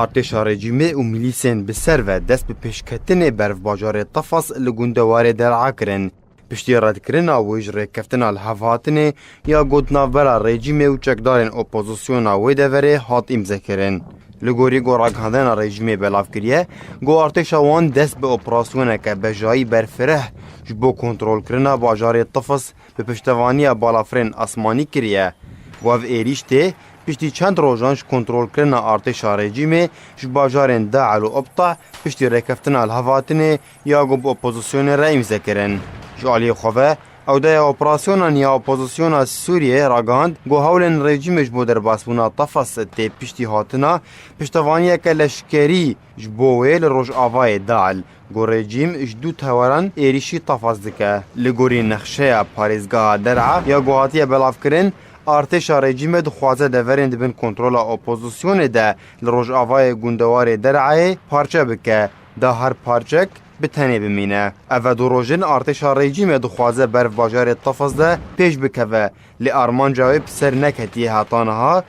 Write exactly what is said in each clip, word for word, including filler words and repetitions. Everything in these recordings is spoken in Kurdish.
Artêşa rejîmê û milîsên bi ser ve dest bi pêşketinê berf bajarê Tafas li gundewarê Der'a kirin. Piştî redkirina wê ji rêkeftina li hevhatinê ya got navbera rejîmê û çekdarên opozisyona wê deverê hat îmzekirin. Li gorî ku ragihandina rejîmê belav kiriye, ku artêşa wan dest bi operasyoneke bejayî berfireh ji bo kontrolkirina bajarê Tifis bi piştevaniya balafirên asmanî kiriye. Ku ev êrîş tê piştî çend rojan ji kontrolkirina artêşa rejîmê ji bajarên Dael û Ibtah piştî rêkeftina li hev hatinê ya ku bi opozisyonê re îmze kirin. Ji aliyê xwe ve, ewdeya operasyona nîya opozisyona Sûriyê ragihand ku hewlên rejîmê ji bo derbasbûna Tafas tê piştî hatina piştevaniyeke leşkerî ji bo wê li rojavayê Dael, ku rejîm ji du teweran êrîşî Tafas dike. Li gorî nexşeya parêzgeha Der'a ya ku hatiye belavkirin, artêşa rejîmê dixwaze deverên di bin kontrola opozisyonê de li rojavayê gundewarê Der'ayê parçe bike, da her parçek bi tenê bimîne. Ev du roj in artêşa rejîmê dixwaze berf bajarê Tafas de pêş bikeve, lê armanca wê bi ser neketiye heta niha.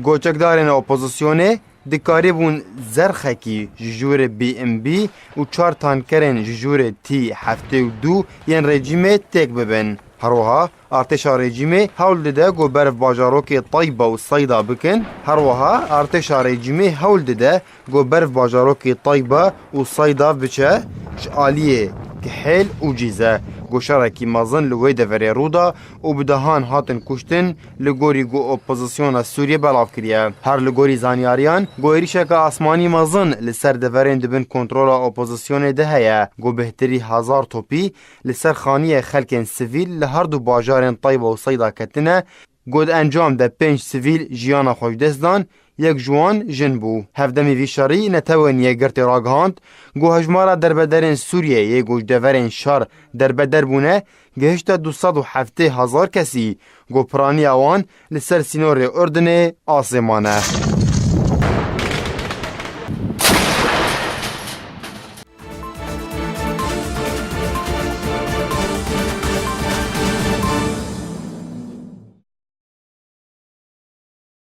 Goçekdarên opozisyonê dikarîbûn zerxekî ji jûrê B M B û çar tankerên ji jûrê T heftê û du yên rejîmê têk bibin. Her wiha artêşa rejîmê hewl dide ku berf bajarokê Tayba û Seyda bikin. Her wiha artêşa rejîmê hewl dide ku berf bajarokê Tayba û Seyda biçe ji aliyê Kihêl û Cîze, ku şerekî mezin li wê deverê rû da û bi dehan hatin kuştin, li gorî ku opozisyona Sûriyê belav kiriye. Her li gorî zanyariyan, ku êrîşeke asmanî mezin li ser deverên di bin kontrola opozisyonê de heye, ku bêhtirî hezar topî li ser xaniyê xelkên sivîl li her du bajarên Tayba û Seyda ketine, ku di encam de pênc sivîl jiyana xwe ji dest dan, yek ji wan jin bû. Hevdemî vî şerî Netewên Yekgirtî ragihand, ku hejmara derbederên Sûriyê yê ku ji deverên şer derbeder bûne, gihişte du sed û heftê hezar kesî, ku piraniya wan li ser sînorê Urdinê asê mane.